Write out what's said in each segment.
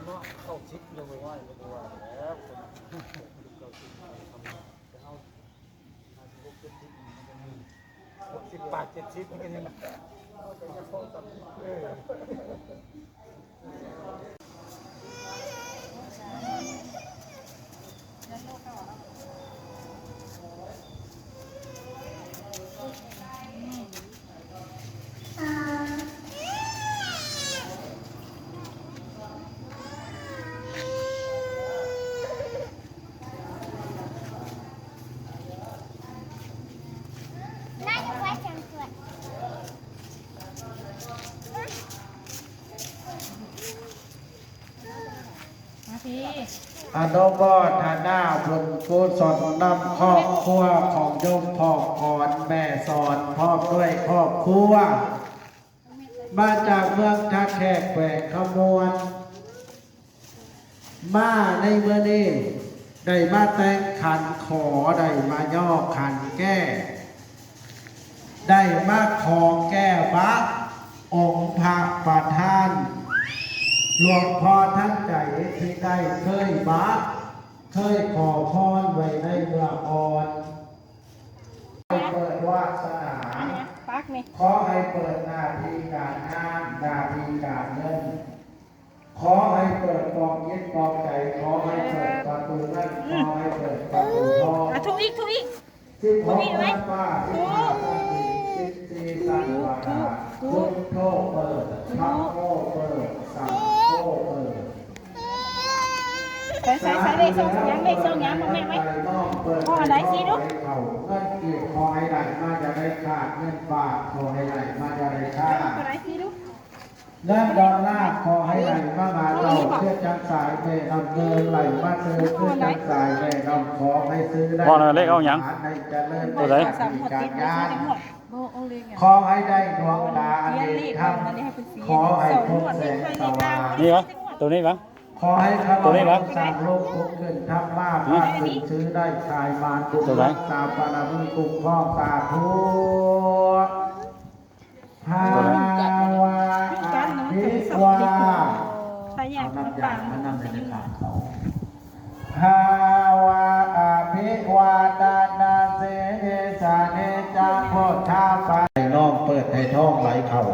ເກົ້າສິບ ຍັງບໍ່ໄດ້ ບໍ່ວ່າແລ້ວ ເກົ້າສິບ ເຮົາ ຫົກສິບປາຍ ເຈັດສິບ ມັນກໍຍັງ ເອີ. ອະນຸໂມທະນາບຸນກຸສົນນຳຄອບຄົວຂອງໂຍມພໍ່ກອນແມ່ສອນ ພ້ອມດ້ວຍຄອບຄົວ ມາຈາກເມືອງທ່າແຂກ ແຂວງຄຳມ່ວນ ມາໃນມື້ນີ້ ໄດ້ມາແຕ່ງຂັນຂໍ ໄດ້ມາຍໍຂັນແກ້ ໄດ້ມາຂໍແກ້ບາບອົງພະປະທານ ຫຼວງພໍ່ທັນໃຈ ທີ່ໄດ້ເຄີຍບາບ ເຄີຍຂໍພອນໄວ້ໃນເມື່ອກ່ອນ. ຂໍໃຫ້ເປີດວາສະໜາ ປັກນີ້ ຂໍໃຫ້ເປີດໜ້າທີ່ການງານ ໜ້າທີ່ການເງິນ ຂໍໃຫ້ເປີດປ່ອງຈິດປ່ອງໃຈ ຂໍໃຫ້ເປີດປະຕູເງິນ ຂໍໃຫ້ເປີດປະຕູທອງ ອ່ະ ຖືກອີກ ຖືກອີກ ສິບຫົກພັນປາ ສິບຫ້າພັນປີ ສິບສີ່ທັນວາ ພຸດໂທເປີດ ທຳໂມເປີດ ສັງໂຄເປີດ. ໃສ່ ໃສ່ ໃສ່ເລກຊ່ອງຫຍັງ ເລກຊ່ອງຫຍັງ ບອກແມ່ໄວ້ ຂໍໄດ້ຊິລູກ ເງິນກີບຂໍໃຫ້ໄດ້ມາຢ່າໄດ້ຂາດ ເງິນບາດຂໍໃຫ້ໄດ້ມາຢ່າໄດ້ຂາດ ຂໍໄດ້ຊິລູກ ເງິນດອນລາຂໍໃຫ້ໄຫຼມາບາດເອົາ ຄືຈັ່ງສາຍແມ່ນ້ຳເນີນໄຫຼມາເຕີ ຄືຈັ່ງສາຍແມ່ນ້ຳຂອງ ໃຫ້ຊື້ໄດ້ ເວົ້າໜ່ອຍ ເລກອອກຫຍັງ? ໃຫ້ຈະເລີນໃນໜ້າທີ່ການງານ ຂໍໃຫ້ໄດ້ດວງຕາອັນເຫັນທຳ ຂໍໃຫ້ພົບແສງສະຫວ່າງ ນີ້ຫວາ? ໂຕນີ້ຫວາ? ຂໍໃຫ້ຂ້າພະເຈົ້າສ້າງໂລກປົກຂຶ້ນທຳມາຄ້າຂຶ້ນ ຊື້ໄດ້ຂາຍໝານ ບຸນຮັກສາບາລະມີຄຸ້ມຄອງ ສາທຸ. ພາວະອະພິວາ ເອົານ້ຳຢາມານຳໃຫ້ໄດ້ຂາດເຂົາ ພາວະອະພິວາທະນະສີລິສະນິຈຈັງ ພຸດທາປະ ໃຫ້ນ້ອງເປີດໃຫ້ທອງໄຫຼເຂົ້າ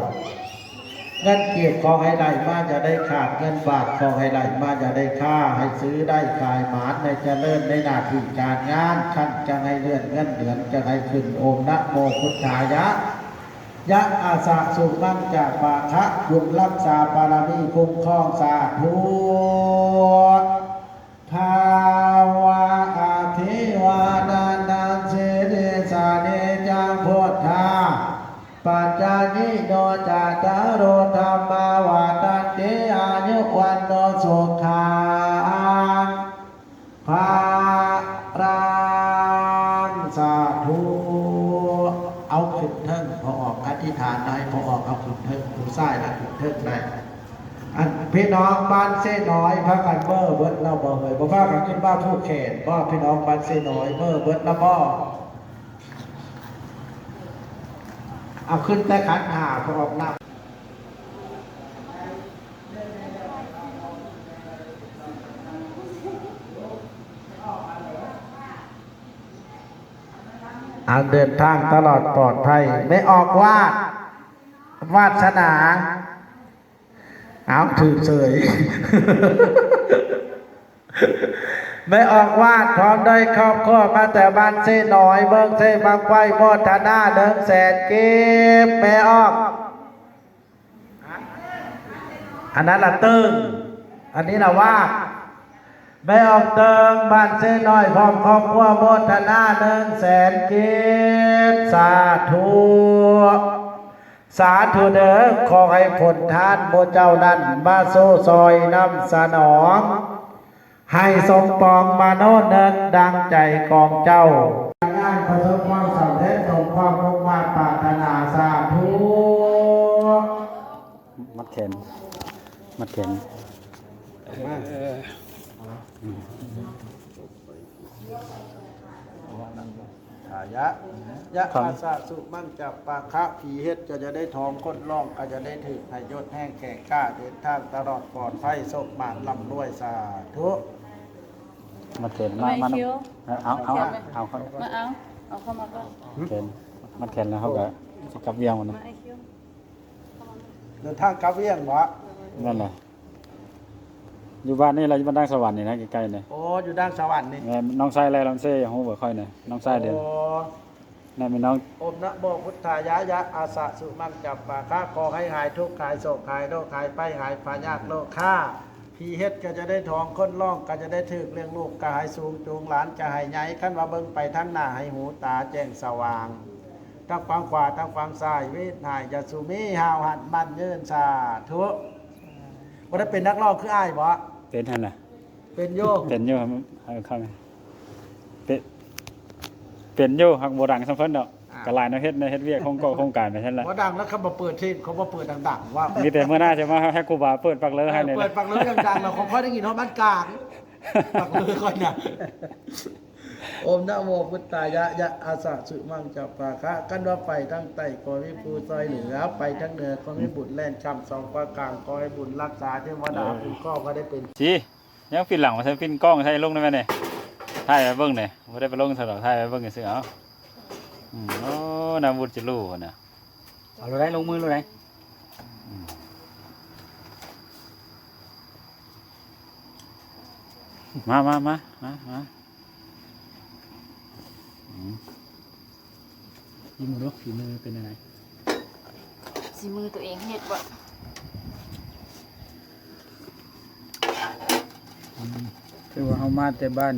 ເງິນກີບຂໍໃຫ້ໄຫຼມາຢ່າໄດ້ຂາດ ເງິນບາດຂໍໃຫ້ໄຫຼມາຢ່າໄດ້ຄາ ໃຫ້ຊື້ໄດ້ຂາຍໝານ ໃຫ້ຈະເລີນໃນໜ້າທີ່ການງານ ຂັ້ນຈະໃຫ້ເລື່ອນ ເງິນເດືອນຈະໃຫ້ຂຶ້ນ ໂອມນະໂມພຸດທາຍະ ຍະອາສະສຸມັງຈະປາຄະ ບຸນຮັກສາບາລະມີຄຸ້ມຄອງ ສາທຸ. ພາວະອະພິວາທະນະສີລິສະນິຈຈັງ ພຸດທາປັດຈາຍິໂນ ຈາຕາໂຣ ທຳມາ ວັດທັນຕິ ອາຍຸ ວັນໂນ ສຸຂັງ ພະລັງ ສາທຸ. ເອົາຂຶ້ນເທິງ ພໍ່ອອກອະທິຖານໃຫ້ພໍ່ອອກເອົາຂຶ້ນເທິງ ຜູ້ຊາຍລະຂຶ້ນເທິງໄດ້. ອັນພີ່ນ້ອງບ້ານເຊນ້ອຍພາກັນເມີເບິດແລ້ວບໍ່ເອີຍ? ບໍ່ພາກັນຂຶ້ນມາຜູກແຂນບໍ່? ພີ່ນ້ອງບ້ານເຊນ້ອຍເມີເບິດແລ້ວບໍ່? ເອົາຂຶ້ນແຕ່ຂັນຫ້າ ພໍ່ອອກນຳ. ອັນເດີນທາງຕະຫຼອດປອດໄພ ແມ່ອອກວາດ ວາດສະໜາ ເອົາ ຖືກເສີຍ ແມ່ອອກວາດ ພ້ອມດ້ວຍຄອບຄົວ ມາແຕ່ບ້ານເຊນ້ອຍ ເມືອງເຊບັ້ງໄຟ ໂມທະນາໜຶ່ງແສນກີບ ແມ່ອອກ. ອັນນັ້ນລະເຕີງ ອັນນີ້ລະວາດ ແມ່ອອກເຕີງ ບ້ານເຊນ້ອຍ ພ້ອມຄອບຄົວ ໂມທະນາໜຶ່ງແສນກີບ ສາທຸ ສາທຸເດີ. ຂໍໃຫ້ຜົນທານໝູ່ເຈົ້ານັ້ນ ມາໂຊຊ່ອຍນຳສະໜອງ ໃຫ້ສົມປອງມະໂນນຶກດັ່ງໃຈຂອງເຈົ້າ ງານປະສົບຄວາມສຳເລັດ ສົມຄວາມມຸ່ງມາດປາດຖະໜາ ສາທຸ. ມັດແຂນ ມັດແຂນ ເອີ. ຍະ ยะ ครับ อาสะสุมังจะปะคะ ผีเฮ็ดก็จะได้ทอง คนร้องก็จะได้ถืก ให้ยศแฮงแก่งกล้า เดินทางตลอดปลอดภัย โชคหมานร่ำรวย สาธุ มาเข็น มา มา มา ไอ้คิว เอา เอา เอา เอาเข้า มาเอา เอาเข้ามาก่อน เข็น มาเข็นแล้วเขาก็สิกลับเวียงมันนะ มาไอ้คิว เดินทางกลับเวียงบ่ นั่นแหละ อยู่บ้านนี่แหละ อยู่บ้านดังสวรรค์นี่นะ ใกล้ๆนี่ โอ้ อยู่ดังสวรรค์นี่ แม่น น้องชายแลลำเซ่ ฮู้บ่ค่อยนี่ น้องชายเด่น โอ้ นั่นแม่นน้อง โอมนะโมพุทธายะ ยะ อาสะสุมังจะปะคะ ขอให้หายทุกข์ หายโศก หายโรค หายภัย หายพยาธิโรคา ผีเฮ็ดก็จะได้ทอง คนร้องก็จะได้ถืก เลี้ยงลูกก็ให้สูง จูงหลานก็ให้ใหญ่ คันว่าเบิ่งไปทางหน้า ให้หูตาแจ้งสว่าง ทางฝั่งขวา ทางฝั่งซ้าย เวทหาย อย่าสู่มี ห้าวหัน มั่นยืน สาธุ บ่ได้เป็นนักร้องคืออ้ายบ่ เป็นหั่นน่ะ เป็นอยู่ เป็นอยู่ครับ เอาเข้ามา เป็น เป็นอยู่ หากบ่ดังส่ำเพิ่นดอก อ่า ก็หลายแนวเฮ็ด แนวเฮ็ดเวียก โครงก่อโครงการไปซั่นแหละ บ่ดังแล้ว คันบ่เปิดเพลง เขาบ่เปิดดังๆ ว่า มีแต่มื้อหน้าจะมาให้ครูบาเปิดปักเลย เออ ให้นี่ เปิดปักเลยดังๆ แล้วเขาค่อยได้ยินฮอดบ้านกลาง ปักเลยค่อยนะ โอมนะโมพุทธายะ ยะ อาสะสุมังจะปะคะ คันว่าไปทางใต้ ขอมีผู้ช่วยเหลือ ไปทางเหนือ ขอมีบุญแล่นค้ำ สองภาคกลาง ขอให้บุญรักษา เทวดา เออ คุ้มครอง ขอได้เป็น สิ ยังปิดหลังมาใส่ ปิดกล้องใส่ลงได้ไหมเนี่ย ถ่ายไว้เบิ่งเนี่ย บ่ได้ไปลงซะดอก ถ่ายไว้เบิ่งซื่อๆ เอา อืม โอ้ นาบุญจิรูนะ เอาเลย ลงมือเลย อืม มา มา มา มา มา อืม ชิมดู ฝีมือเป็นยังไง ฝีมือตัวเองเฮ็ดบ่ อืม คือว่าเฮามาแต่บ้าน